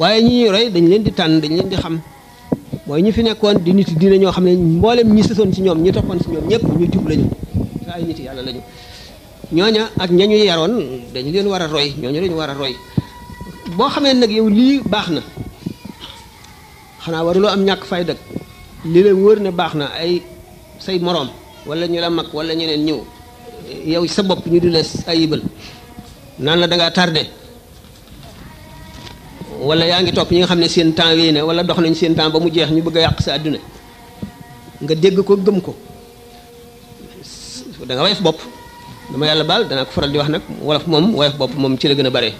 waaye ñi ñuy roy dañ leen di tànn dañ leen di xam mooy ñi fi nekkoon di nit dina ñoo xam ne mboolem ñi sësoon ci ñoom ñi toppoon ci ñoom ñëpp ñu jub lañu ay nit yàlla lañu ñooña ak ñañu yaroon dañu leen war a roy ñooñu dañu war a roy boo xamee nag yow lii baax na xanaa waruloo am ñàkk fayda li la wóor ne baax na ay say moroom wala ñu la mag wala ñeneen ñëw yow sa bopp ñu di la ayibal naan la da ngaa tardé wala yaa ngi topp ñi nga xam ne seen temps wéy na wala dox nañ seen temps ba mu jeex ñu bëgg a yàq sa àdduna nga dégg ko gëm ko da nga woyof bopp dama yàlla baal danaa ko faral di wax nag wolof moom woyof bopp moom ci la gën a bare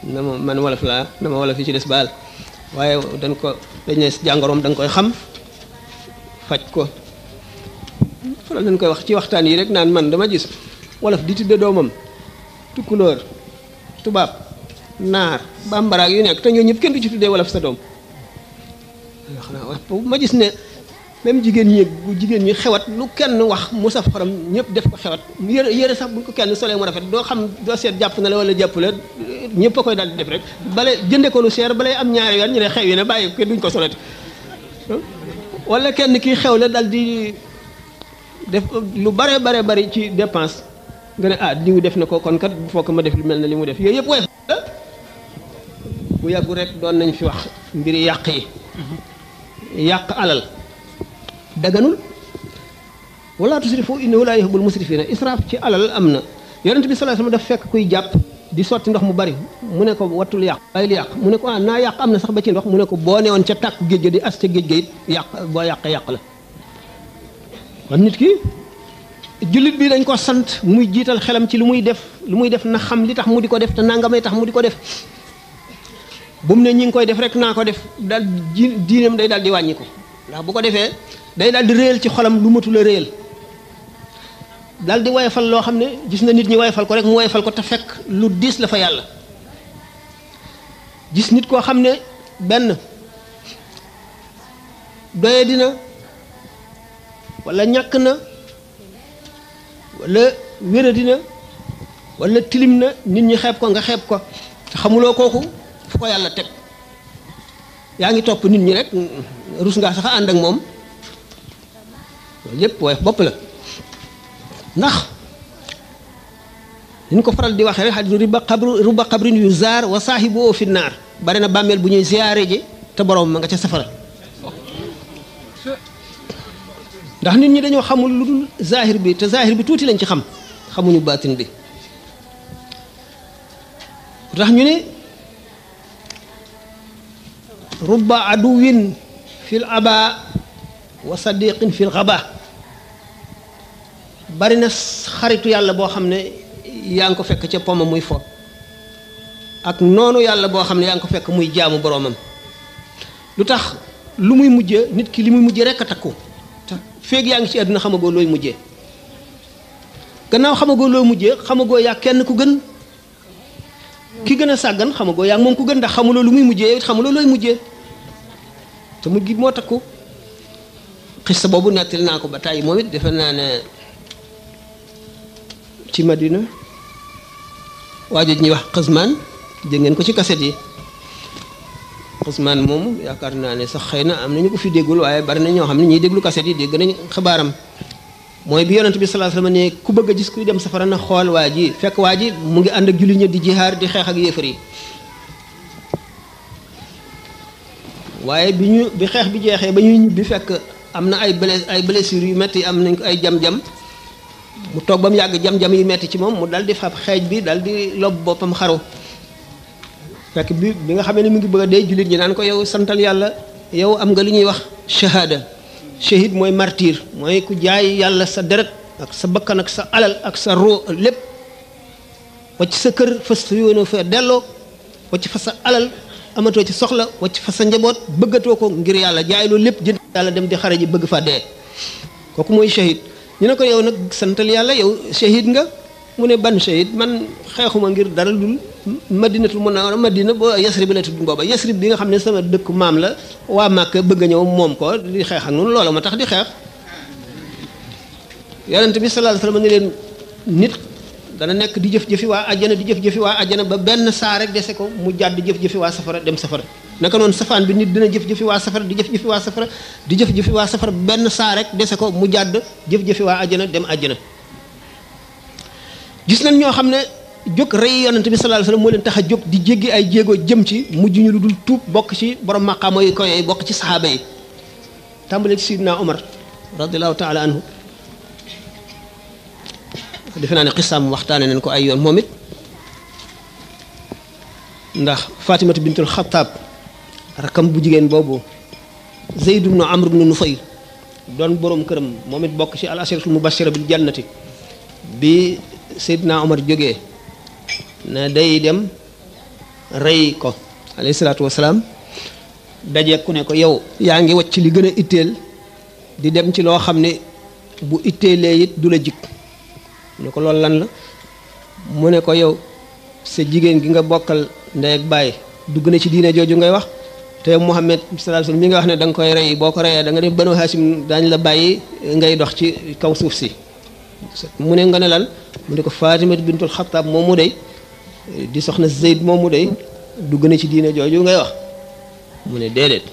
na ma man wolof laa dama wolof yi ci des baal waaye dañ ne jàngoroom da nga koy xam faj ko faral dañ koy wax ci waxtaan yi rek naan man dama gis wolof di tudde doomam tukkulóor tubaab naar bambaraag yu nekk te ñoo ñëpp kenn du ci tuddee wolof sa doom xanaa ma gis ne même jigéen ñi xewat lu kenn wax mu saf xorom ñëpp def ko xewat yére sax buñ ko kenn solee mu rafet doo xam doo seet jàpp na la wala jàpp la ñëpp a koy daal di def rek bale jënde ko lu cher balay am ñaari yoon ñu ne xew yi ne bàyyi ko duñ ko solati wala kenn kii xew la dal di def lu bare bari ci dépense nga ne ah diw def na ko kon kat bu fokk ma def lu mel ne li mu def yooyu yëpp woy bu yàggu rek doon nañ fi wax mbiri yàq yi yàq alal daganul wala tusrifu innahu la yuhibbul musrifina israaf ci alal am na yonent bi sallallahu alayhi wasallam daf fekk kuy jàpp di sotti ndox mu bari mu ne ko wattul yàq bàyyil yàq mu ne ko ah naa yàq am na sax ba ci ndox mu ne ko boo newoon ca tàkku géej ga di as ca géej ga it yàq boo yàqee yàq la kon nit ki jullit bi dañ ko sant muy jiital xelam ci lu muy def na xam li tax mu di ko def te nangamay tax mu di ko def bu mu ne ñi ngi koy def rek naa ko def daal diineem day daal di wàññi ko ndax bu ko defee day daal di réyal ci xolam lu matul a réyal daal di woyofal loo xam ne gis na nit ñi woyofal ko rek mu woyofal ko te fekk lu diis la fa yàlla gis nit koo xam ne benn doye dina wala ñàkk na wala wéra dina wala tilim na nit ñi xeeb ko nga xeeb ko te xamuloo kooku fu ko yàlla teg yaa ngi topp nit ñi rek rus ngaa sax ànd ak moom loolu yépp woyof bopp la ndax ñu ko faral di waxee rek xadis ruba xabrin yu zaar wa saahibu fi naar bari na bàmmeel bu ñuy ziyaare ji te borom ma nga ca safara ndax nit ñi dañoo xamul lu dul zahir bi te zahir bi tuuti lañ ci xam xamuñu baatin bi tax ñu ne rubba aduwin fil aba wa sadiqin fil xaba bari na xaritu yàlla boo xam ne yaa ngi ko fekk ca poma muy fo ak noonu yàlla boo xam ne yaa ngi ko fekk muy jaamu boroomam lu tax lu muy mujjee nit ki li muy mujjee rekk a takku feeg yaa ngi ci àdduna xamagoo looy mujjee gannaaw xamagoo looy mujjee xamagoo yaa kenn ku gën ki gën a sàggan xamagoo yaa moom ku gën ndax xamuloo lu muy mujjee yow it xamuloo looy mujjee te mujj gi moo takku xista boobu nettali naa ko ba tàyyi moom it defe naa ne ci Madina waajo ñuy wax Xasmaan dégg ngeen ko ci kaset yi Xasmaan moomu yaakaar naa ne sax xëy na am na ñu ko fi déggul waaye bari na ñoo xam ne ñuy déglu kaset yi dégg nañ xabaaram mooy bi yonent bi sallallahu alayhi wasallam ne ku bëgg a gis kuy dem safara na xool waa ji fekk waa ji mu ngi ànd ak jullit ñi di jihaar di xeex ak yéefar yi waaye bi xeex bi jeexee ba ñuy ñibbi fekk am na ay blessures yu metti am nañ ko ay jam-jam mu toog ba mu yàgg jam-jam yu metti ci moom mu dal di fab xeej bi dal di lob boppam xaru fekk bi nga xamee ne mu ngi bëgg a dee jullit ñi naan ko yow santal yàlla yow am nga li ñuy wax shahada shahid mooy martyr mooy ku jaay yàlla sa deret ak sa bakkan ak sa alal ak sa roo lépp wacc sa kër fas yoonoo fa delloo wacc fa sa alal amatoo ci soxla wacc fa sa njaboot bëggatoo ko ngir yàlla jaay loolu lépp jënd yàlla dem di xare ji bëgg fa dee kooku mooy shahid ñu ne ko yow nag santal yàlla yow shahid nga mu ne ban shahid man xeexuma ngir dara dul madinatul munawwara madina boo yasrib la tudd booba yasrib bi nga xam ne sama dëkk maam la waa Màkka bëgg a ñëw moom ko di xeex ak noonu loola ma tax di xeex yonent bi sallallahu alayhi wasallam ne leen nit dana nekk di jëf-jëfi waa àjjana di jëf-jëfi waa àjjana ba benn saa rek dese ko mu jàdd jëf-jëfi waa safara dem safara naka noonu safaan bi nit dina jëf-jëfi waa safara di jëf-jëfi waa safara di jëf-jëfi waa safara benn saa rek dese ko mu jàdd jëf-jëfi waa àjjana dem àjjana gis nañ ñoo xam ne jóg rey yonent bi sallallahu alayhi wasallam moo leen tax a jóg di jéggi ay jéego jëm ci mujj ñu lu dul tuub bokk ci borom maqaama yi koy bokk ci saxaaba yi tàmbale ci Sidna Omar radiyallahu taala anhu defe naa ne xisaam waxtaane nañ ko ay yoon moom it ndax Fatimatu bintul Xattaab rakam bu jigéen boobu Zayd ibn Amr ibn Nufayl doon borom këram moom it bokk ci al asharatul mubashira bil jannati bi Seydina Omar jógee ne day dem rey ko alayhi salaatu wasalaam daje ku ne ko yow yaa ngi wacc li gën a itteel di dem ci loo xam ne bu itteelee it du la jik mu ne ko loolu lan la mu ne ko yow sa jigéen gi nga bokkal ndey ak baay dugg na ci diine jooju ngay wax te Muhammad sallallahu alayhi wasallam mi nga wax ne da nga koy rey boo ko reyee da nga def Banu Hashim daañu la bàyyi ngay dox ci kaw suuf si mu ne nga ne lan mu ne ko Fatima bintul Xattaab moom mu dey di soxna Zeyd moom mu dey dugg na ci diine jooju ngay wax mu ne déedéet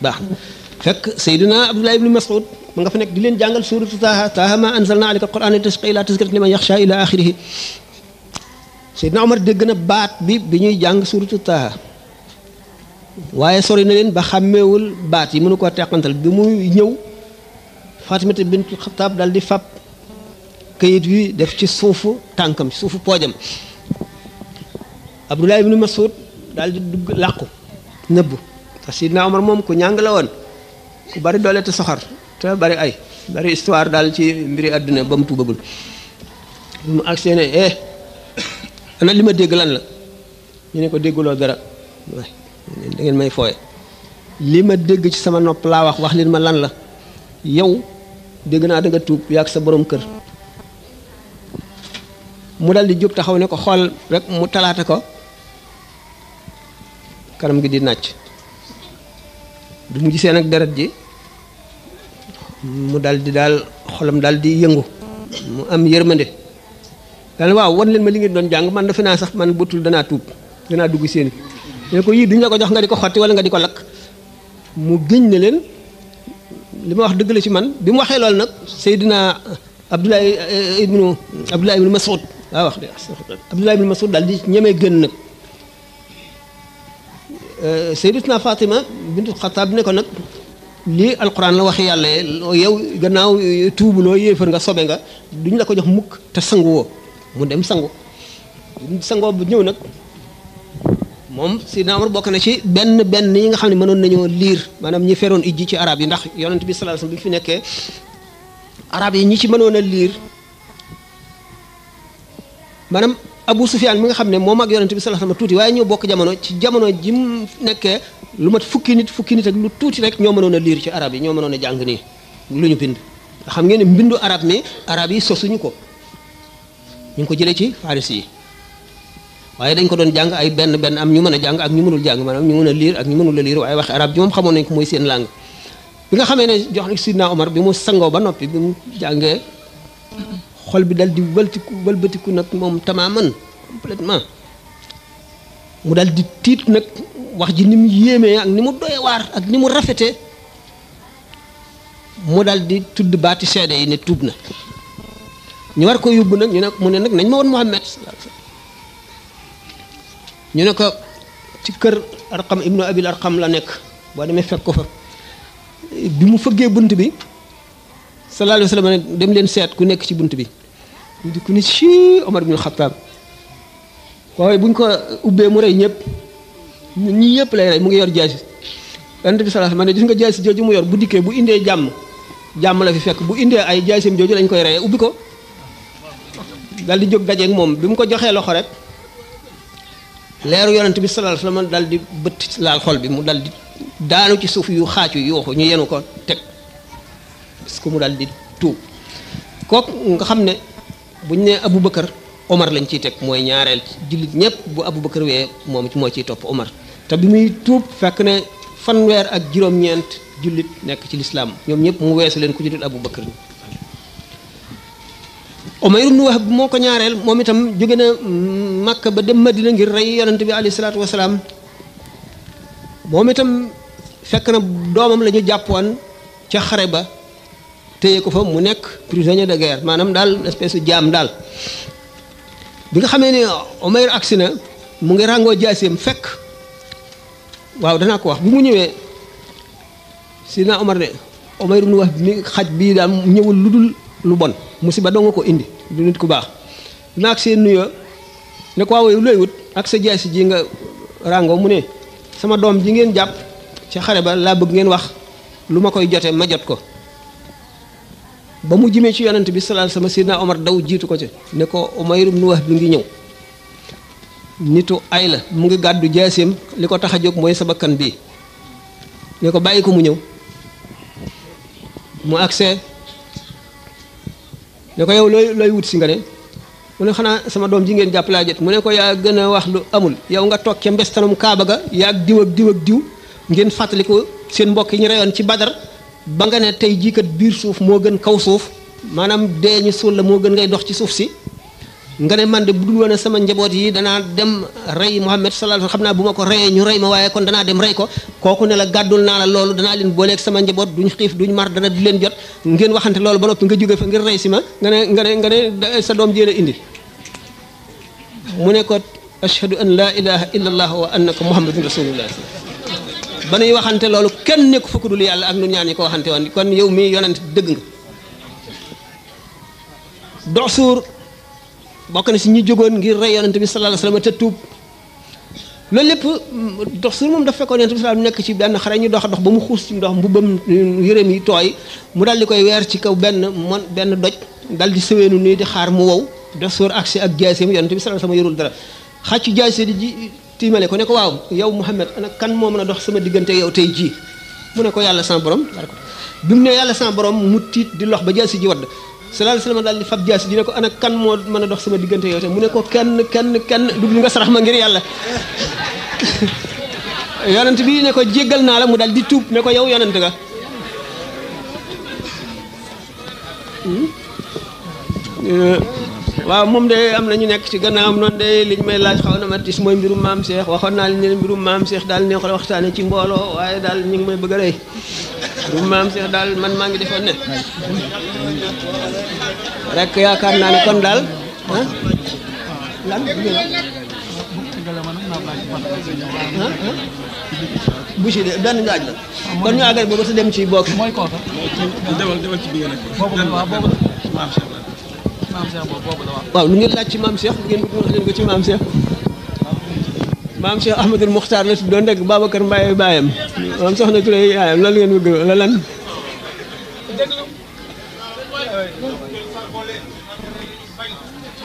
baax na fekk Seydina Abdullah ibn Mas'ud ma nga fa nekk di leen jàngal suuratu Taaha ma anzalna alayka al-Qur'ana litashqa illa tazkiratan liman yaxsha ila axirihi Seydina Omar dégg na baat bi ñuy jàng suuratu Taaha waaye sori na leen ba xàmmeewul baat yi mënu koo teqantal bi muy ñëw Fatimata bintul Xattaab dal di fab kayit wi def ci suufu tànkam ci suufu poojam Abdullah ibn Mas'ud daal di dugg làqu nëbbu te Seydina Omar moom ku ñàng la woon ku bari doole te soxar te bari ay bari histoire daal ci mbiri àdduna ba mu tuubagul mu agsee ne ana li ma dégg lan la ñu ne ko dégguloo dara waay da ngeen may fooye li ma dégg ci sama nopp laa wax leen ma lan la yow dégg naa da nga tuub yaag sa borom kër mu dal di jóg taxaw ne ko xool rek mu talaate ko kanam gi di nàcc du mu gisee nag deret ji mu dal di daal xolam dal di yëngu mu am yërmande daal waaw wan leen ma li ngeen doon jàng man defe naa sax man butul danaa tuub danaa dugg seeni ne ko yii duñ la ko jox nga di ko xotti wala nga di ko lakk mu géñ ne leen li ma wax dëgg la ci man bi mu waxee loolu nag Seydina Abdullah ibnu Mas'ud waaw wax de Abdullah ibnu Mas'ud daal di ñemee gën nag Sayyidatuna Fatima bintu Xattaab ne ko nag lii alquran la waxi yàlla yow gannaaw tuubuloo yéefar nga sobe nga duñ la ko jox mukk te sangu woo mu dem sangu sangoo bu ñëw nag moom Seydina Omar bokk na ci benn yi nga xam ne mënoon nañoo liir maanaam ñi feroon ijji ci arab yi ndax yonent bi sallallahu alayhi wasallam bi fi nekkee arab yi ñi ci mënoon a liir maanaam Abu Sufyaan mi nga xam ne moom ak yonent bi sallallahu alayhi wasallam tuuti waaye ñoo bokk jamono ci jamono ji mu nekkee lu mat fukki nit ak lu tuuti rek ñoo mënoon a liir ci arab yi ñoo mënoon a jàng nii lu ñu bind nga xam ngeen ne mbindu arab mi arab yi sosuñu ko ñu ngi ko jëlee ci faris yi waaye dañ ko doon jàng ay benn am ñu mën a jàng ak ñu mënul jàng maanaam ñu mën a liir ak ñu mënul a liir waaye wax arab ji moom xamoon nañ ko mooy seen langue bi nga xamee ne jox na Sidna Omar bi mu sangoo ba noppi bi mu jàngee xol bi dal di wëlbatiku nag moom tamaaman complètement mu dal di tiit nag wax ji ni mu yéemee ak ni mu doy waar ak ni mu rafetee mu dal di tudd baati seede yi ne tuub na ñu war ko yóbbu nag ñu ne mu ne nag nañ ma woon Muhammad ñu ne ko ci kër Arqam ibnu Abil Arqam la nekk boo demee fekk ko fa bi mu fëggee bunt bi sallallahu alayhi wa sallam ne dem leen seet ku nekk ci bunt bi ñu di ku ne ci Omar ibn Khattab waaye buñ ko ubbee mu rey ñëpp ñi ñëpp lay rey mu ngi yor jaasi yonent bi sallallahu alayhi wa sallam ne gis nga jaasi jooju mu yor bu dikkee bu indee jàmm la fi fekk bu indee ay jaasim jooju lañ koy reyee ubbi ko dal di jóg dajeeg moom bi mu ko joxee loxo rek leeru yonent bi sallallahu alayhi wa sallam dal di bëtt laal xol bi mu dal di daanu ci suuf yu xaacu yuuxu ñu yenu ko teg parce que mu dal di tuub kooku nga xam ne buñ ne Aboubacar Omar lañ ciy teg mooy ñaareel jullit ñëpp bu Aboubacar wee moom moo ciy topp Omar te bi muy tuub fekk ne fanweer ak juróom-ñeent jullit nekk ci lislaam ñoom ñëpp mu weesu leen ku ci dul Aboubacar Umayr ibn Wahb moo ko ñaareel moom itam jóge na Makka ba dem Madina ngir rey yonent bi alayhi salaatu wasalaam moom itam fekk na doomam la ñu jàppoon ca xare ba téye ko fa mu nekk prisonnier de guerre maanaam daal espèce de jaam daal bi nga xamee ne Umayr agsi na mu ngi ràngoo jaaseem fekk waaw danaa ko wax bi mu ñëwee Sidna Omar ne Umayr ibn Wahb mi xaj bii daal ñëwul lu dul lu bon musiba doo nga ko indi du nit ku baax dina ak seen nuyoo ne ko waaw looy wut ak sa jaasi ji nga ràngoo mu ne sama doom ji ngeen jàpp ci xare ba laa bëgg ngeen wax lu ma koy jote ma jot ko ba mu jimee ci yonent bi sallallahu alayhi wasallam Sidna Omar daw jiitu ko ci ne ko Umayr ibn Wahb bi ngi ñëw nitu ay la mu ngi gàddu jaaseem li ko tax a jóg mooy sa bakkan bii ne ko bàyyi ko mu ñëw mu agsee ne ko yow looy wut si nga ne mu ne xanaa sama doom ji ngeen jàpp laa jot mu ne ko yaa gën a wax lu amul yow nga toog ca mbestanum Kaaba ga yaa ak diw ak diw ak diw ngeen fàttali ko seen mbokk yi ñu reyoon ci Badar ba nga ne tey jii kat biir suuf moo gën kaw suuf maanaam dee ñu suul la moo gën ngay dox ci suuf si nga ne man de bu dul woon sama njaboot yi danaa dem rey Muhammad sallallahu alayhi wasallam xam naa bu ma ko reyee ñu rey ma waaye kon danaa dem rey ko kooku ne la gàddul naa la loolu danaa leen booleeg sama njaboot duñ xiif duñ mar dana du leen jot ngeen waxante loolu ba noppi nga jóge fa ngir rey si ma nga ne sa doom jéem a indi mu ne ko ashhadu an laa ilaha illa allah wa annaka muhammadun rasulullah ba nuy waxante loolu kenn nekku fa ku dul yàlla ak nun ñaan ñi ko waxante woon kon yow mii yonent dëgg nga Doxsuur bokk na si ñi jógoon ngir rey yonent bi sallallahu alayhi wasallam te tuub loolu lépp Doxsuur moom dafa fekkoon yonent bi sallallahu nekk ci benn xare ñu dox ba mu xuus ci ndox mbubbam yërëm yi tooy mu dal di koy weer ci kaw benn doj dal di sëweenu nii di xaar mu wow Doxsuur agsi ak jaaseem yonent bi sallallahu alayhi wasallam yorul dara xàccu jaase di ji tiimale ko ne ko waaw yow Muhammad ana kan moo mën a dox sama diggante yow tey jii mu ne ko yàlla sama borom bi mu ne yàlla sama borom mu tiit di lox ba jaasi ji wadd sallallahu alayhi wasallam daal di fab jaasi ji ne ko ana kan moo mën a dox sama diggante yow te mu ne ko kenn dugg nga sarax ma ngir yàlla yonent bi ne ko jéggal naa la mu daal di tuub ne ko yow yonent nga waaw moom de am na ñu nekk ci gannaawam noonu de liñ may laaj xaw na ma tis mooy mbirum maam Cheikh waxoon naa leen ne mbirum maam Cheikh daal neexul waxtaane ci mbooloo waaye daal ñu ngi may bëgg a rey mbirum maam Cheikh daal man maa ngi defoon ne rek yaakaar naa ne kon daal lan bu ci de benn laaj la kon ñu àggal boobu te dem ci bokk mooy kooka demal ci bi nga nekk maam Cheikh waaw lu ngeen laaj ci maam Cheikh ngeen bëgg wax leen ko ci maam Cheikh maam Cheikh Ahmadul Muxtaar la tuddoon rek Babacar Mbaye baayam maam soxna Touré yaayam loolu ngeen bëgg la lan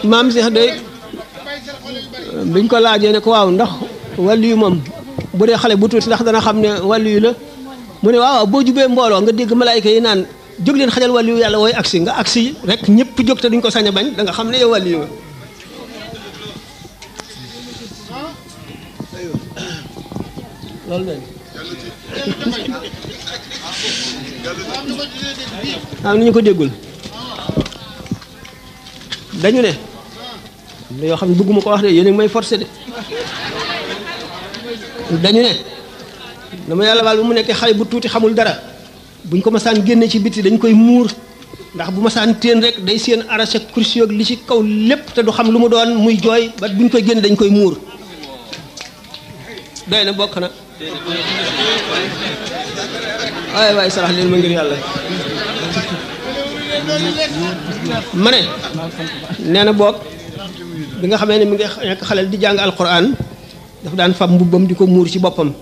maam Cheikh de biñ ko laajee ne ko waaw ndax wàllu yu moom bu dee xale bu tuuti ndax dana xam ne wàllu yu la mu ne waaw boo jubee mbooloo nga dégg malaayka yi naan jóg leen xajal wàllu yàlla wooy agsi nga agsi rek ñëpp jóg te duñ ko sañ a bañ da nga xam ne yow wàllu yu loolu lañ am ni ñu ko déggul dañu ne yoo xam ne bëgguma ko wax de yéen a ngi may forcé de dañu ne dama yàlla baal bu mu nekkee xale bu tuuti xamul dara buñ ko masaan génne ci biti dañ koy muur ndax bu masaan téen rek day seen arraché kursi ak li ci kaw lépp te du xam lu mu doon muy jooy ba buñ koy génne dañ koy muur doy na bokk na waay waay sarax leen ma ngir yàlla ma ne nee na boog bi nga xamee ne mi ngi nekk xaleel di jàng alquran dafa daan fab mbubbam di ko muur ci boppam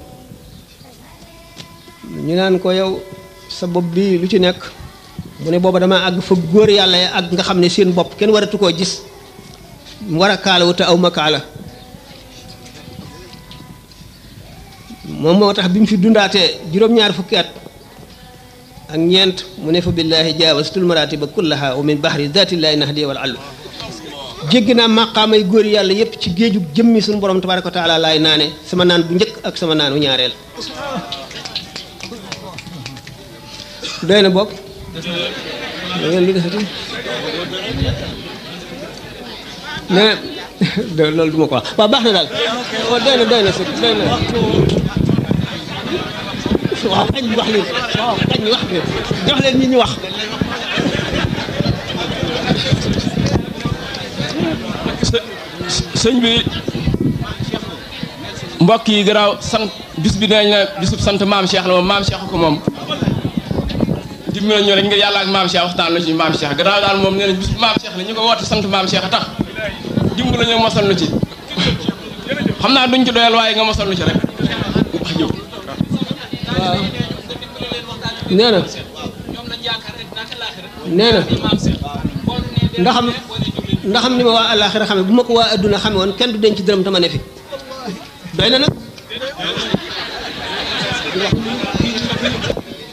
ñu naan ko yow sa bopp bi lu ci nekk mu ne booba dama àgg fa góor yàlla ya àgg nga xam ne seen bopp kenn waratu koo gis mu war a kaalawu te aw ma kaala moom moo tax bi mu fi dundaatee juróom-ñaar fukki at ak ñeent mu ne fa billaahi jaawastul maratiba kullaha wa min bahri zatillahi nahdi wal allu jéggi naa maqaamay góor yàlla yépp ci géeju jëmmi suñu borom tabaraka wa taala laay naane sama naan bu njëkk ak sama naanu ñaareel doy na bokk da ngeen lu defati mais loolu duma ko wax waaw baax na daal doy na sëñ doy na waaw kañ wax leen waaw kañ wax leen jox leen ñi ñu wax sëñ bi mbokk yi garaaw sant bis bi dañ na bisub sant maam Cheikh la moom maam Cheikh ko moom dimbali ñu rek ngir yàlla ak maam Cheikh waxtaan la ci maam Cheikh garaaw daal moom nee nañ bisub maam Cheikh la ñu ko woote sant maam Cheikh a tax dimbali ñu mosal lu ci xam naa duñ ci doyal waaye nga mosal lu ci rek wax jëw waaw nee na ndaxam ni ma waa àllaaxira xame bu ma ko waa adduna xame woon kenn du denc dërëm tama ne fi doy na nag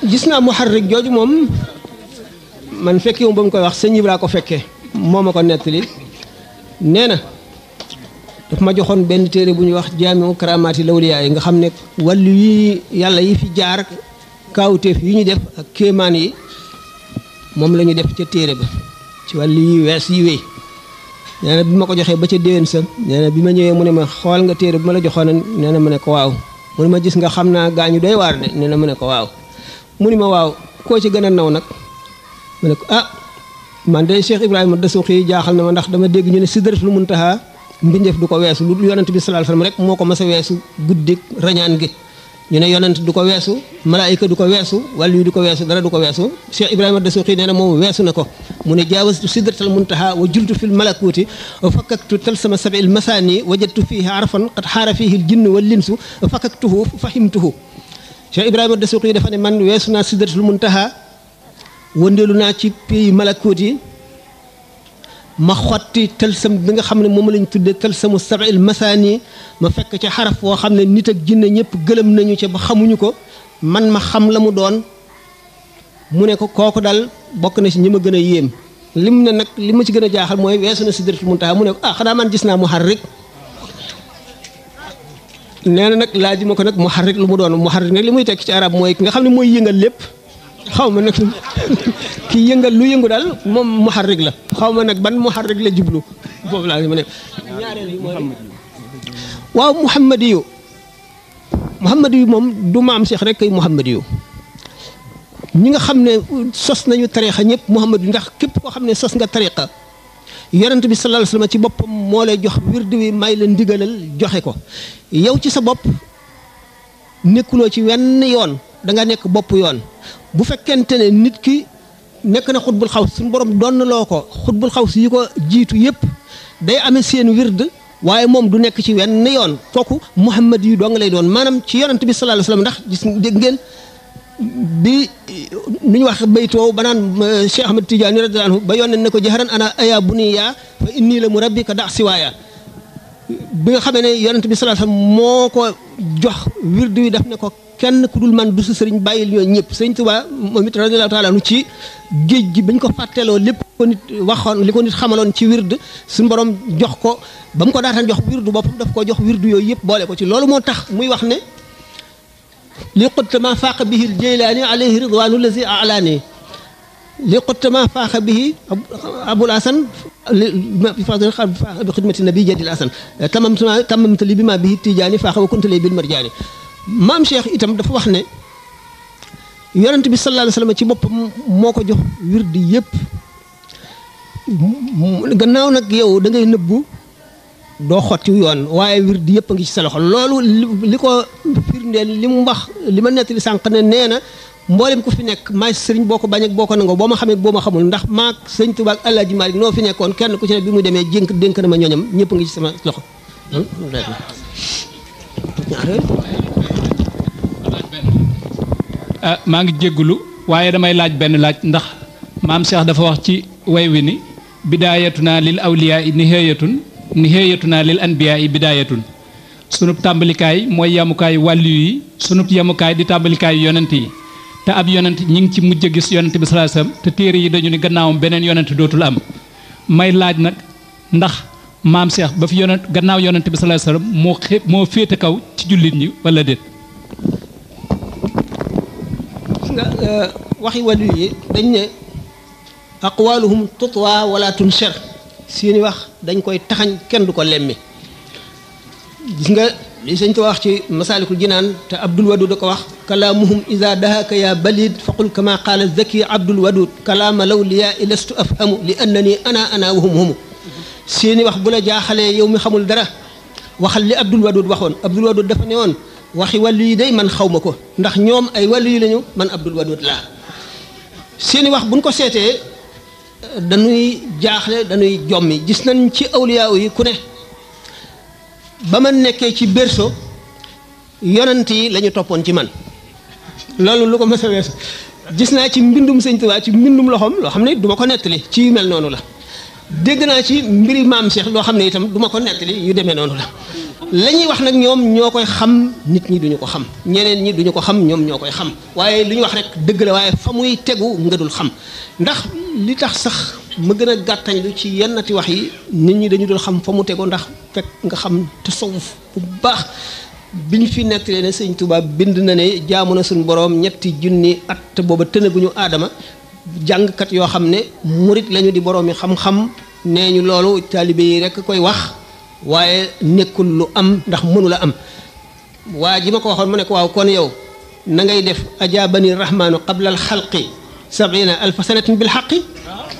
gis naa muharrik jooju moom man fekki moom ba mu koy wax sëñ Ibra ko fekkee moo ma ko nettali nee na daf ma joxoon benn téere bu ñuy wax jaamiu karaamaati lawliyaa yi nga xam ne wàllu yi yàlla yi fi jaar kaawteef yi ñu def ak kéemaan yi moom la ñu def ca téere ba ci wàllu yi wees yi wéy nee na bi ma ko joxee ba ca déwén sa nee na bi ma ñëwee mu ne ma xool nga téere bi ma la joxoon nee na ma ne ko waaw mu ne ma gis nga xam naa gaañu doy waar de nee na mu ne ko waaw mu ni ma waaw koo ci gën a naw nag ma ne ko ah man de Cheikh Ibrahima Dasuuxi jaaxal na ma ndax dama dégg ñu ne Sidratul Muntaha mbindeef du ko weesu lu yonent bi sallallahu alayhi wasallam rek moo ko mas a weesu guddik rañaan gi ñu ne yonent du ko weesu malaayika du ko weesu wàllu yi du ko weesu dara du ko weesu Cheikh Ibrahima Dasuuxi nee na moom weesu na ko mu ne jaawastu Sidratul Muntaha wa jultu fil malakuuti wa fakkaktu talsama sabil masaani wajadtu fiihi arfan qad xaara fiihi ljinnu wal linsu wa fakkaktuhu fahimtuhu Cheikh Ibrahima Dasuuxi dafa ne man weesu naa Sidratul Muntaha wëndeelu naa ci pays malakuut yi ma xotti talsam bi nga xam ne moom lañ tudde talsamu sabil masaani ma fekk ca xaraf woo xam ne nit ak jinne ñëpp gëlëm nañu ca ba xamuñu ko man ma xam la mu doon mu ne ko kooku daal bokk na ci ñi ma gën a yéem lim ne nag li ma ci gën a jaaxal mooy weesu na Sidratul Muntaha mu ne ko ah xanaa man gis naa muharrik nee na nag laaj ma ko nag muharrik lu mu doon muharrik nag li muy tekki ci arab mooy ki nga xam ne mooy yëngal lépp xaw ma nag kii yëngal lu yëngu daal moom muharrik la xaw ma nag ban muharrik la jublu foofu laa ma ne ñaareel bi mooy waaw muhammadiyu moom du maam Cheikh rek kay muhammadiyu ñi nga xam ne sos nañu tariqa ñëpp muhammadiyu ndax képp koo xam ne sos nga tariqa yonent bi sallallahu alayhi wasallam ci boppam moo lay jox wirdu wi may la ndigalal joxe ko yow ci sa bopp nekkuloo ci wenn yoon da nga nekk bopp yoon bu fekkente ne nit ki nekk na xutbul xaws suñu borom doon loo ko xutbul xaws yi ko jiitu yëpp day amee seen wird waaye moom du nekk ci wenn yoon kooku muhammad yu doo nga lay doon maanaam ci yonent bi sallallahu alayhi wasallam ndax gis dégg ngeen bi nu ñu wax baytoo ba naan Cheikh Ahmad Tidiane radiyallahu anhu ba yónnee ne ko jaharan ana aya buniya fa inni la murabbika da siwaaya bi nga xamee ne yonent bi sallallahu alayhi wasallam moo ko jox wird wi daf ne ko kenn ku dul man du sa sëriñ bàyyil ñoo ñëpp sëriñ Tuubaa moom it radiyallahu taala anhu ci géej gi bañ ko fàtteloo lépp ko nit waxoon li ko nit xamaloon ci wird suñu borom jox ko ba mu ko daataan jox wirdu boppam daf ko jox wirdu yooyu yëpp boole ko ci loolu moo tax muy wax ne li xuttama faaqa bihi al-Jaylaani alayhi ridwaanu lazi alaani li xuttama faaqa bihi Abul Hasan bi xidmati nabi jadil Hasan tamamtu li bi ma bihi Tijaani faaqa wa kuntu li bil marjaani maam Cheikh itam dafa wax ne yonent bi sallallahu alayhi wasallam ci boppam moo ko jox wirdi yëpp gannaaw nag yow da ngay nëbbu doo xotti yoon waaye wirdi yëpp a ngi ci sa loxo loolu li ko firndeel li mu wax li ma nettali sànq ne nee na mboolem ku fi nekk maay sëriñ boo ko bañ ak boo ko nangoo boo ma xamee boo ma xamul ndax maag sëriñ Tuubaa ak Alaaji Maalik noo fi nekkoon kenn ku ci ne bi mu demee dénk na ma ñooñam ñëpp a ngi ci sama loxo maa ngi jéggulu waaye damay laaj benn laaj ndax maam Cheikh dafa wax ci way wi ni bidaayatuna lil awliyaa nihaayatuna lil anbiyaa bidaayatun sunub tàmbalikaay mooy yamukaay wàllu yi sunub yamukaay di tàmbalikaay yonent yi te ab yonent ñi ngi ci mujj a gis yonent bi sallallahu alayhi wasallam te téere yi dañu ni gannaawam beneen yonent dootul am may laaj nag ndax maam Cheikh ba fi yonent gannaaw yonent bi sallallahu alayhi wasallam moo féete kaw ci jullit ñi wala déet. nga waxi wàllu yi dañ ne aqwaluhum tutwa wala tunshar seeni wax dañ koy taxañ kenn du ko lemmi gis nga li sëñ Tuubaa wax ci Masaalikul Jinaan te Abdul Wadud da ko wax kalaamuhum ida dahaka ya balid faqul kama qaala zaki Abdul Wadud kalaama law liya ilastu afhamu li annani ana wahum humu seeni wax bu la jaaxalee yow mi xamul dara waxal li Abdul Wadud waxoon Abdul Wadud dafa ne woon waxi wàllu yi day man xaw ma ko ndax ñoom ay wàllu yi lañu man Abdul Wadud laa seeni wax buñ ko seetee dañuy jaaxle dañuy jommi gis nañ ci awliyaa yi ku ne ba ma nekkee ci berceau yonent yi la ñu toppoon ci man loolu lu ko mës a weesu gis naa ci mbindum sëñ Tuubaa ci mbindum loxoom loo xam ne du ma ko nettali ci yu mel noonu la dégg naa ci mbiri maam Cheikh loo xam ne itam du ma ko nettali yu demee noonu la la ñuy wax nag ñoom ñoo koy xam nit ñi duñu ko xam ñeneen ñi duñu ko xam ñoom ñoo koy xam waaye lu ñu wax rek dëgg la waaye fa muy tegu nga dul xam ndax li tax sax ma gën a gàttañ lu ci yennati wax yi nit ñi dañu dul xam fa mu tegu ndax fekk nga xam tasawuf bu baax bi ñu fi nettalee ne sëñ Tuubaa bind na ne jaamu na suñu boroom 3 at te booba tënaguñu aadama jàngkat yoo xam ne murit lañu di boroomi xam-xam nee ñu loolu taalibe yi rek koy wax waaye nekkul lu am ndax mënu la am waa ji ma ko waxoon mu ne ko waaw kon yow na ngay def ajaabani rahmaanu qabla al xalqi 70,000 sanatin bil xaqi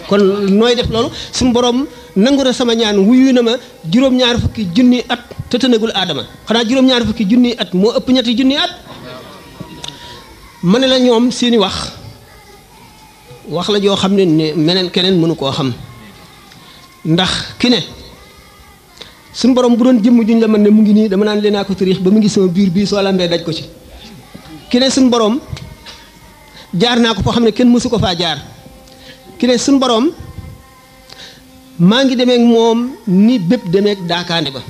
kon nooy def loolu suñu borom nangu na sama ñaan wuyu na ma 2 fukki junni at te tënagul aadama xanaa 2 fukki junni at moo ëpp 3 junni at ma ne la ñoom seeni wax la joo xam ne meneen keneen mënu koo xam ndax ki ne suñu borom bu doon jëmm juñ la mën ne mu ngi nii dama naan leen ko tariix ba mu ngi sama biir bii soo lambee daj ko ci ki ne suñu borom jaar naa ko foo xam ne kenn mësu ko faa jaar ki ne suñu borom maa ngi demeek moom ni bépp demeek daakaande ba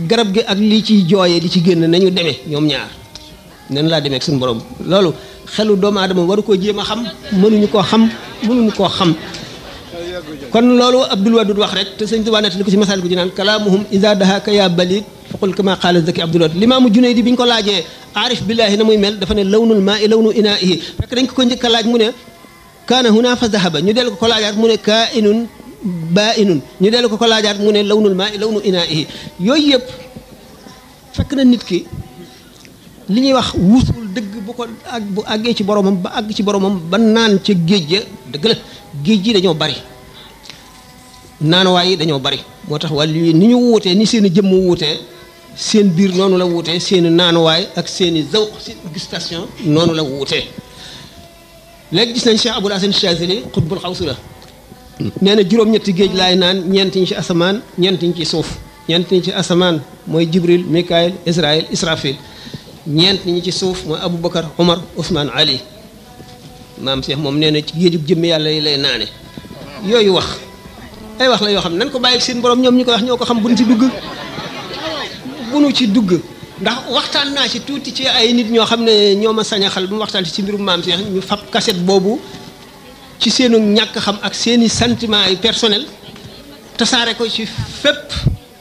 garab gi ak lii ciy jooyee di ci génn nañu demee ñoom ñaar nen laa demeek suñu borom loolu xelu doomu aadama waru koo jéem a xam mënuñu koo xam mënuñu koo xam kon loolu Abdul Wadud wax rek te sëñ Tuubaa nettali ko ci Masaalikul Jinaan kalaamuhum iza dahaka ya balid faqul kama qaala zaki Abdul Wadud Limaamu Junaydi bi ñu ko laajee aarif billaahi na muy mel dafa ne lawnul maa i lawnu inaa'ihi fekk dañ ko njëkk a laaj mu ne kaana huna fa zahaba ñu dellu ko laajaat mu ne kaa'inun baa'inun ñu dellu ko laajaat mu ne lawnul maa i lawnu inaa'ihi yooyu yëpp fekk na nit ki li ñuy wax wusul dëgg bu àggee ci boromam ba àgg ci boromam ba naan ca géej ga dëgg la géej gi dañoo bari naanuwaay yi dañoo bari moo tax wàllu yi ni ñu wuutee ni seen i jëmm wuutee seen biir noonu la wuutee seen i naanuwaay ak seen i zawq seen gustation noonu la wuutee léegi gis nañ Cheikh Abul Hasan Chazili xutbul xawsu la nee na 7 géej laay naan 4 ñi ci asamaan 4 ñi ci suuf 4 ñi ci asamaan mooy Jibril Mikaayil Israël Israfil 4 ñi ci suuf mooy Aboubacar Omar Ousmane Ali maam Cheikh moom nee na ci géejug jëmm yàlla yi lay naane yooyu wax ay wax la yoo xam ne nan ko bàyyi seen borom ñoom ñi koy wax ñoo ko xam bu nu ci dugg ndax waxtaan naa ci tuuti ci ay nit ñoo xam ne ñoo ma sañ a xal bu mu waxtaan ci mbirum maam Cheikh ñu fab cassette boobu ci seenu ñàkk xam ak seeni sentiment yi personnel tasaare ko ci fépp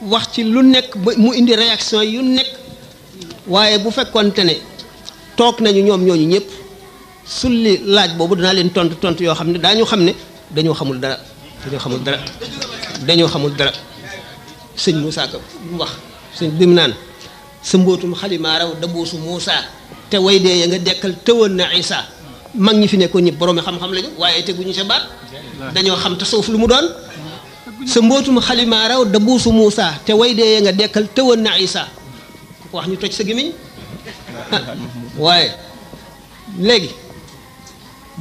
wax ci lu nekk ba mu indi réaction yu nekk waaye bu fekkoonte ne toog nañu ñoom ñooñu ñëpp sulli laaj boobu danaa leen tontu yoo xam ne daañu xam ne dañoo xamul dara dañoo xamul dara sëñ Moussa Ka mu wax sëñ bi mu naan sa mbootum xalimaa raw dabuusu Moussa te way dee ya nga dekkal tëwoon na Isa mag ñi fi nekkoon ñëpp boroomi xam-xam lañu waaye teguñu sa baat dañoo xam tasawuf lu mu doon sa mbootum xalimaa raw dabuusu Moussa te way dee ya nga dekkal tëwoon na Isa ku ko wax ñu toj sa gémmiñ waaye léegi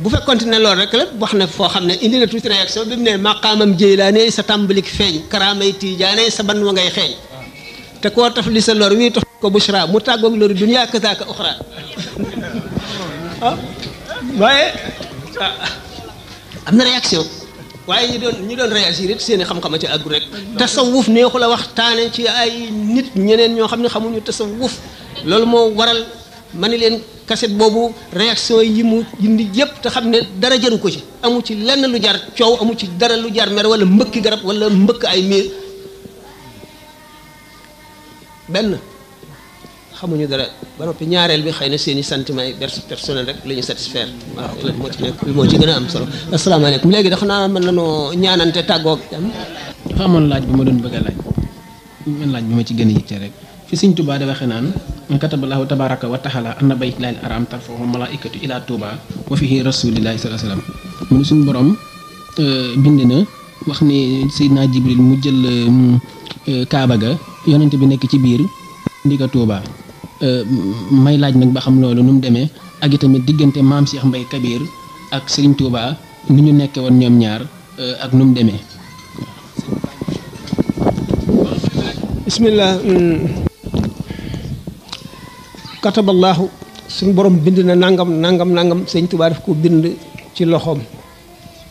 bu fekkoonte ne loolu rek la wax na foo xam ne indi na tuuti réaction bi mu ne maqaamam Jeylaane sa tàmbalik feeñ karaamay Tijaane sa ban wa ngay xeeñ te koo taf li sa lor wii tax ko bushra mu tàggoog loru dunya kazaaka uxra waaye am na réaction waaye ñi doon réagir it seen i xam-xam ci àggu rek tasawuf neexu la waxtaane ci ay nit ñeneen ñoo xam ne xamuñu tasawuf loolu moo waral ma ni leen kaset boobu réaction yi mu indi yëpp te xam ne dara jaru ko ci amu ci lenn lu jar coow amu ci dara lu jar mer wala mbëkki garab wala mbëkk ay miir benn xamuñu dara ba noppi ñaareel bi xëy na seen i sentiment yi personnel rek la ñu satisfaire waaw moo ci nekk moo ci gën a am solo asalaamaaleykum léegi dafa naa mën nañoo ñaanante tàggoog am dafa amoon laaj bu ma doon bëgg a laaj man laaj bi ma ci gën a yitte rek fi Sëñ Tuubaa da waxee naan kataballahu tabaraka wa taala anna baytullahil haram tarfahu malaikatu ila Tuubaa wa fihi rasulillahi sallallahu alayhi wasallam mu ne suñu borom bind na wax ni Seydina Jibril mu jël Kaaba ga yonent bi nekk ci biir indi ko Tuubaa may laaj nag ba xam loolu nu mu demee ak itamit diggante maam Cheikh Mbaye Kabir ak Serigne Touba ni ñu nekkee woon ñoom ñaar ak nu mu demee. bismillah. kataballahu suñu borom bind na nangam nangam nangam sëñ Touba daf ko bind ci loxoom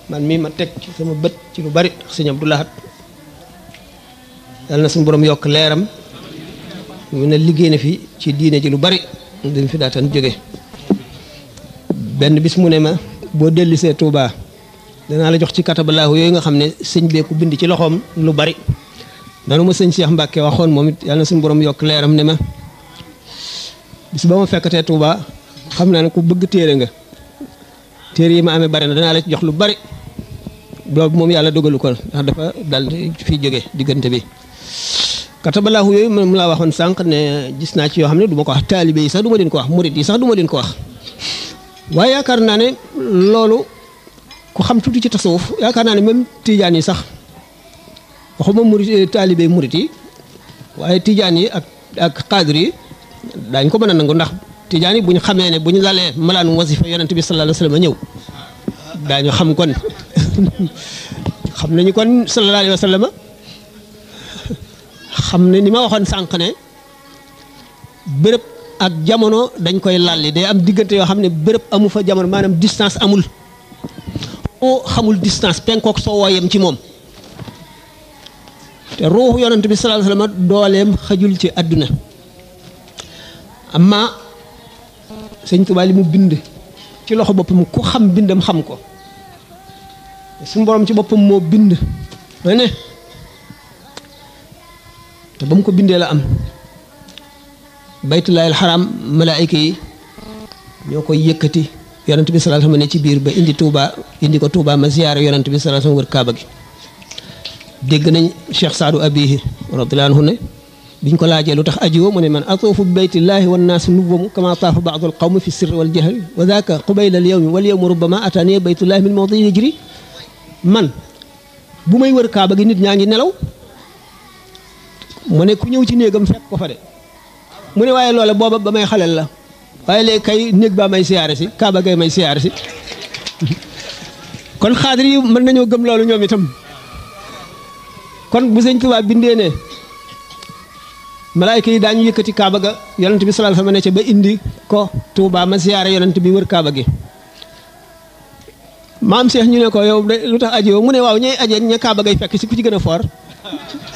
man mii ma teg ci sama bët ci lu bari sëñ Abdou Lahad yàlla na suñu borom yokk leeram mu ne liggéey na fi ci diine ji lu bari dañ fi daatan jóge benn bis mu ne ma boo dellisee Touba danaa la jox ci katabalaahu yooyu nga xam ne sëñ bee ko bind ci loxoom lu bari danu ma sëñ Cheikh Mbacke waxoon moom it yàlla na suñu borom yokk leeram ne ma bis ba ma fekkatee Touba xam naa ne ku bëgg téere nga téere yi ma amee bari na danaa la ci jox lu bari boobu moom yàlla dogalu ko ndax dafa dal fi jóge diggante bi katabalaahu yooyu mu laa waxoon sànq ne gis naa ci yoo xam ne du ma ko wax taalibe yi sax du ma leen ko wax murit yi sax du ma leen ko wax waaye yaakaar naa ne loolu ku xam tuuti ci tasawuf yaakaar naa ne même tijaan yi sax waxuma murit taalibe murit yi waaye tijaan yi ak xaadir yi daañ ko mën a nangu ndax tijaan yi bu ñu xamee ne bu ñu lalee malaanu wasifa yonent bi sallallahu alayhi wa sallam ñëw daañu xam kon xam nañu kon sallallahu alayhi wa sallam xam ne ni ma waxoon sànq ne béréb ak jamono dañ koy lalli day am diggante yoo xam ne béréb amu fa jamono maanaam distance amul oo xamul distance penkook soo wooyem ci moom te ruuxu yonent bi sallallahu alayhi wasallam dooleem xajul ci àdduna amma sëñ Tuubaa li mu bind ci loxo boppam ku xam bindam xam ko suñu borom ci boppam moo bind ma ne te ba mu ko bindee la am baytullaahil xaram malaayika yi ñoo koy yëkkati yonent bi sallallahu alayhi wasallam ne ci biir ba indi Touba indi ko Touba ma ziyaare yonent bi sallallahu alayhi wasallam wër Kaaba gi dégg nañ Cheikh Saadu Abihi radiyallahu anhu ne biñ ko laajee lu tax ajiwo mu ne man atuufu bi baytillaahi wan naasi nuwamu kama taafa baadul qawmi fi sirri wal jahri wa daaka qubayla al yawmi wal yawmu rubbama ataani baytullaahi min mawdi hijri man bu may wër Kaaba gi nit ñaa ngi nelaw mu ne ku ñëw ci néegam fekk ko fa de mu ne waaye loola booba ba may xaleel la waaye léegi kay néeg baa may siyaare si Kaaba gay may siyaare si kon xaadir yi mën nañoo gëm loolu ñoom itam kon bu sëñ Tuubaa bindee ne malaayka yi daañu yëkkati Kaaba ga yonent bi sallallahu alayhi wasallam ne ca ba indi ko Tuubaa ma siyaare yonent bi wër Kaaba gi maam Cheikh ñu ne ko yow de lu tax aji yow mu ne waaw ñooy ajee ña Kaaba gay fekk si ku ci gën a foor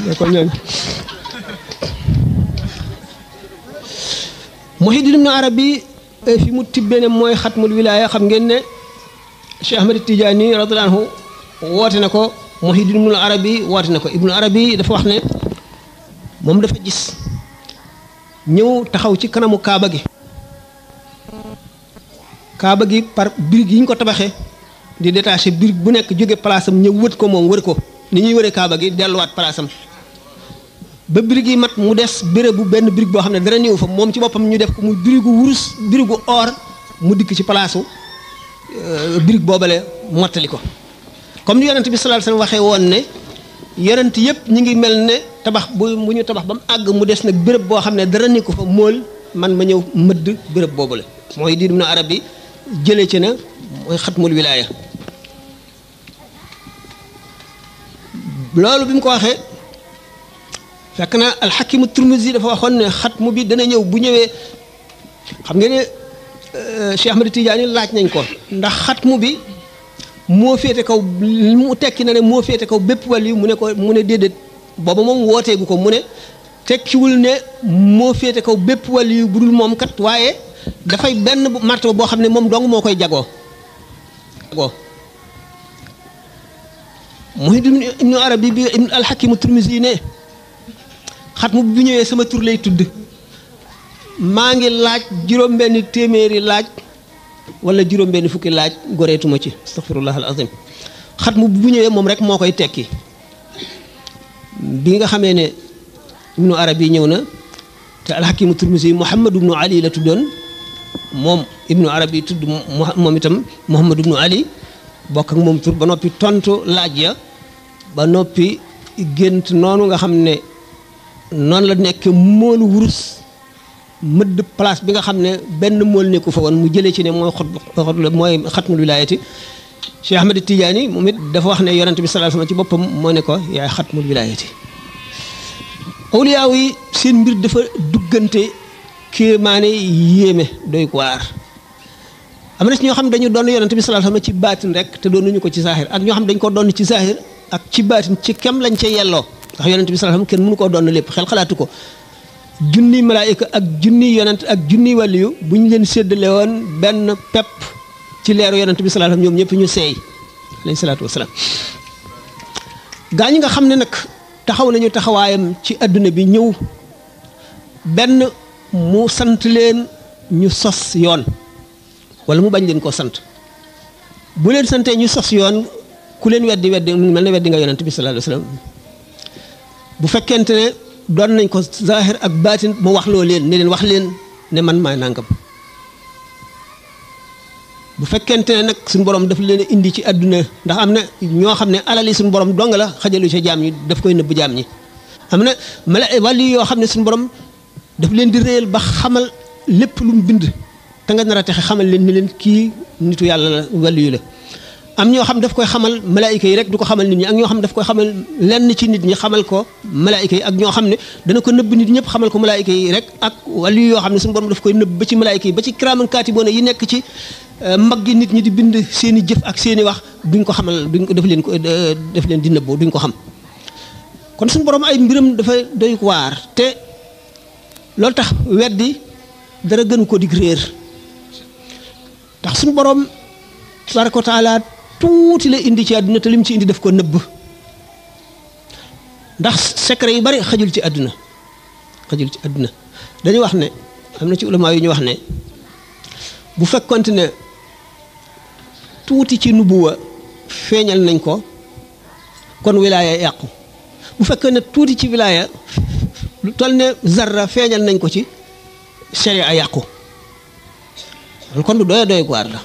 ne ko ñoom Muhyiddin Ibn Arabi fi mu tibbee ne mooy xatmul wilaaya xam ngeen ne Cheikh Ahmad Tidiane radiyallahu anhu woote na ko Muhyiddin Ibn Arabi woote na ko Ibn Arabi dafa wax ne moom dafa gis ñëw taxaw ci kanamu Kaaba gi par birig yi ñu ko tabaxee di détaché birig bu nekk jóge place am ñëw wët ko moom wër ko ni ñuy wëree Kaaba gi delluwaat place am ba birig yi mat mu des béréb bu benn birig boo xam ne dara néew fa moom ci boppam ñu def ko mu birigu wurus birigu or mu dikk ci palaasu birig boobale mottali ko comme ni yonent bi sallallahu alayhi wasallam waxee woon ne yonent yëpp ñu ngi mel ne tabax bu ñu tabax ba mu àgg mu des nag béréb boo xam ne dara ni ko fa mool man ma ñëw mëdd béréb boobale mooy diir na arab bi jëlee ci na mooy xatmul wilaaya loolu bi mu ko waxee fekk na alxakimu Turmuzi dafa waxoon ne xatmu bi dana ñëw bu ñëwee xam ngeen ne Cheikh Ahmad Tidiane laaj nañ ko ndax xatmu bi moo féete kaw mu tekki na ne moo féete kaw bépp wàll mu ne ko mu ne déedéet booba moom wooteegu ko mu ne tekkiwul ne moo féete kaw bépp wàll yu budul moom kat waaye dafay benn martaba boo xam ne moom dong moo koy jagoo Muhyiddin Ibn Arabi bi alxakimu Turmuzi ne xatmu bu ñëwee sama tur lay tudd maa ngi laaj juróom-benni téeméeri laaj wala juróom-benni fukki laaj goreetuma ci astaghfirullah al azim xatmu bu ñëwee moom rek moo koy tekki bi nga xamee ne ibnu arabi ñëw na te alxakimu turmisi muhammad ibnu ali la tuddoon moom ibnu arabi tudd moom itam muhammad ibnu ali bokk ak moom tur ba noppi tontu laaj ya ba noppi gént noonu nga xam ne noonu la nekk moolu wurus mëdd place bi nga xam ne benn mool nekku fa woon mu jëlee ci ne mooy xatmul wilaayati Cheikh Ahmed Tidiane moom it dafa wax ne yonent bi sallallahu alayhi wasallam ci boppam moo ne ko yaay xatmul wilaayati awliyaaw yi seen mbir dafa duggante kéemaane yéeme doy ko waar am na ci ñoo xam ne dañu doon yonent bi sallallahu alayhi wasallam ci baatin rek te doonuñu ko ci saahir ak ñoo xam dañ ko doon ci saahir ak ci baatin ci kem lañ ca yelloo ndax yonent bi sallallahu alayhi wasallam kenn mënu koo doon lépp xel xalaatu ko junni malaayika ak junni yonent ak junni waliyu bu ñu leen séddale woon benn pepp ci leeru yonent bi sallallahu alayhi wasallam ñoom ñëpp ñu seey alayhi salaatu wasalaam gaa ñi nga xam ne nag taxaw nañu taxawaayam ci adduna bi ñëw benn mu sant leen ñu sos yoon wala mu bañ leen koo sant bu leen santee ñu sos yoon ku leen weddi mel ne weddi nga yonent bi sallallahu alayhi wasallam bu fekkente ne doon nañ ko zahir ak baatin mu wax loo leen ne leen wax leen ne man maay nangam bu fekkente ne nag suñu borom daf leen indi ci àdduna ndax am na ñoo xam ne alali suñu borom dong la xajalu ca jaam ñi daf koy nëbb jaam ñi am na wàllu yoo xam ne suñu borom daf leen di réyal ba xamal lépp lu mu bind te nga nar a texe xamal leen ni leen kii nitu yàlla la wàllu yu la am ñoo xam daf koy xamal malaayika yi rek du ko xamal nit ñi ak ñoo xam daf koy xamal lenn ci nit ñi xamal ko malaayika yi ak ñoo xam ne dana ko nëbb nit ñëpp xamal ko malaayika yi rek ak wàllu yoo xam ne suñu borom daf koy nëbb ba ci malaayika yi ba ci kiraaman kaatiboona yi nekk ci mag gi nit ñi di bind seen i jëf ak seen i wax duñ ko xamal duñ ko def leen di nëbboo duñ ko xam kon suñu borom ay mbiram dafa doy waar te loolu tax weddi dara gën ko dig réer tax suñu borom tabaraka wa taala tuuti la indi ci àdduna te lim ci indi daf ko nëbb ndax secret yu bari xajul ci àdduna dañuy wax ne am na ci ulama yu ñu wax ne bu fekkonte ne tuuti ci nubuwa feeñal nañ ko kon wilaaya yàqu bu fekkee ne tuuti ci wilaaya lu toll ne zarra feeñal nañ ko ci sharia yàqu kon du doy waar la